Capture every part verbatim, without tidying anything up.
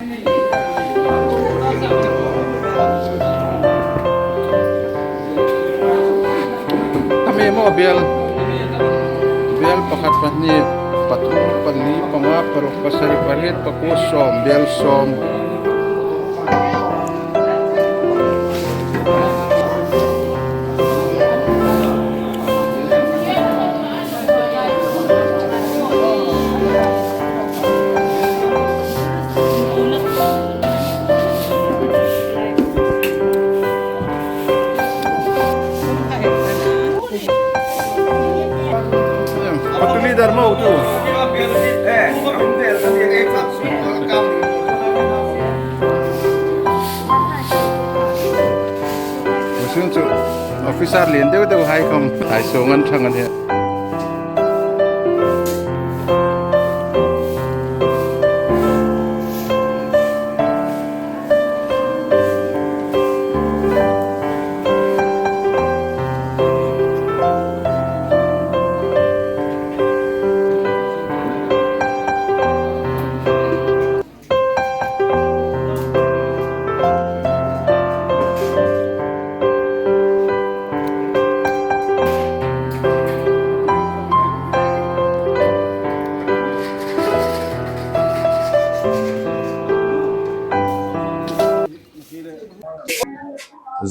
Tam em aw bel. Bel pakhat, pahni, pathum, pali, panga, paruk, pasari, pariet, pakuo, sawm, bel sawm. Patuli dar mau tu. Masun chu officer lien deu deu hai khom ai so ngan thang an he.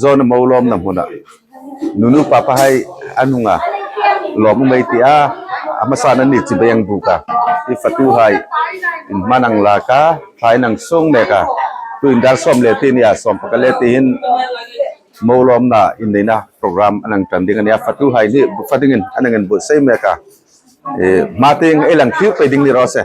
Zona mo lawmna hmuna nunu papahai an hung a, lawm um ei ti a, a hmasan an ni chibai ang buk a. I fatuhai in hman ang lak a, thlai nang sung mek a. Tuin dar sawm le ti nia, sawm pakhat le ti hin mo lawmna inneina program an hang ṭan ding a nia, fatuhai ni bu fa dingin an hang inbuotsai mek a. E, hma tieng ei lang thlir pei ding ni raw se.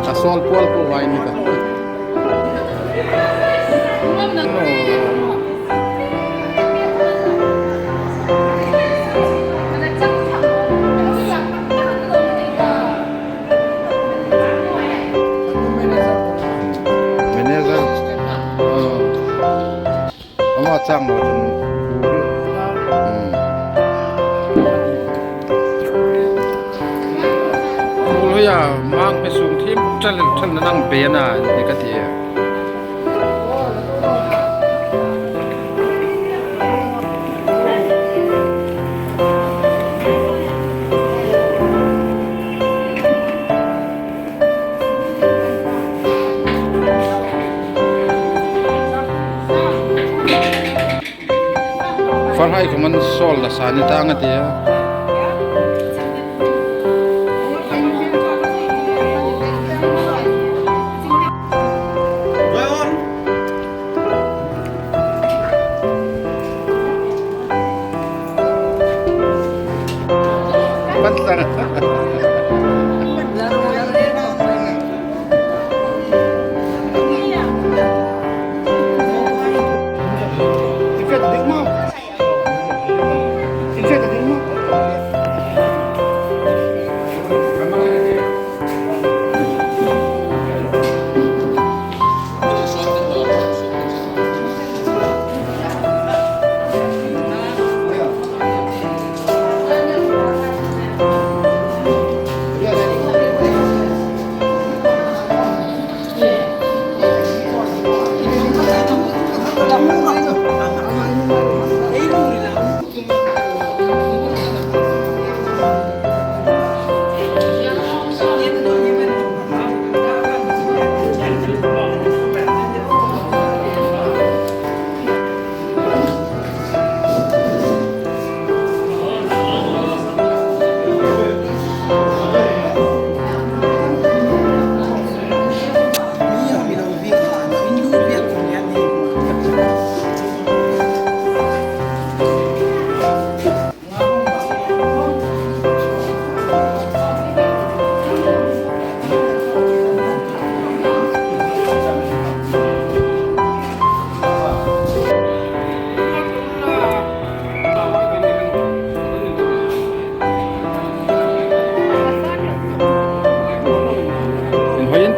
A sawl pual po vai ni ta. Manager. Ama chang lo chun. Hmm. Ul hoya mang pe sung thim chal chal na nang be na ni ka ti. Farhai khom an sawl nasa ni tang a ti a.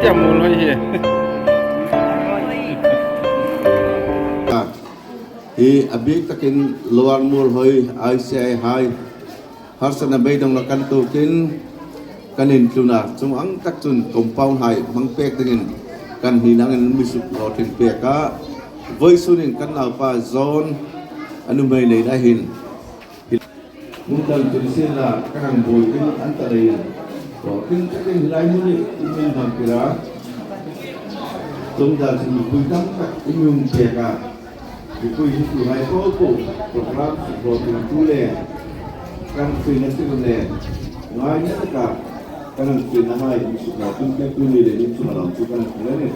Hi a Muolhoi hi. Hi a bik takin Lower Muolhoi I C I hai harsatna beidongna kan tuokin kan intlun a, chuong ang tak chun compound hai hmang pek dingin kan hni nangin mi suk hlawtling pek a, vawisun kan naupa John a nuhmei neina hin. Hmun dang chun sienla kan hang buoi ding an ta leiin, tin takin hi lai hmun hi min hmang kir a, chuong dang chun mipui tam tak in mi hung pek a, mipui hi tu hai po po program suk hlawtlingtu le kan hrietna tirna le ngaina taka kan hang hrietna hai mi suk hlawtlingtu ni le ni chunga lam chu kan hmu a nih.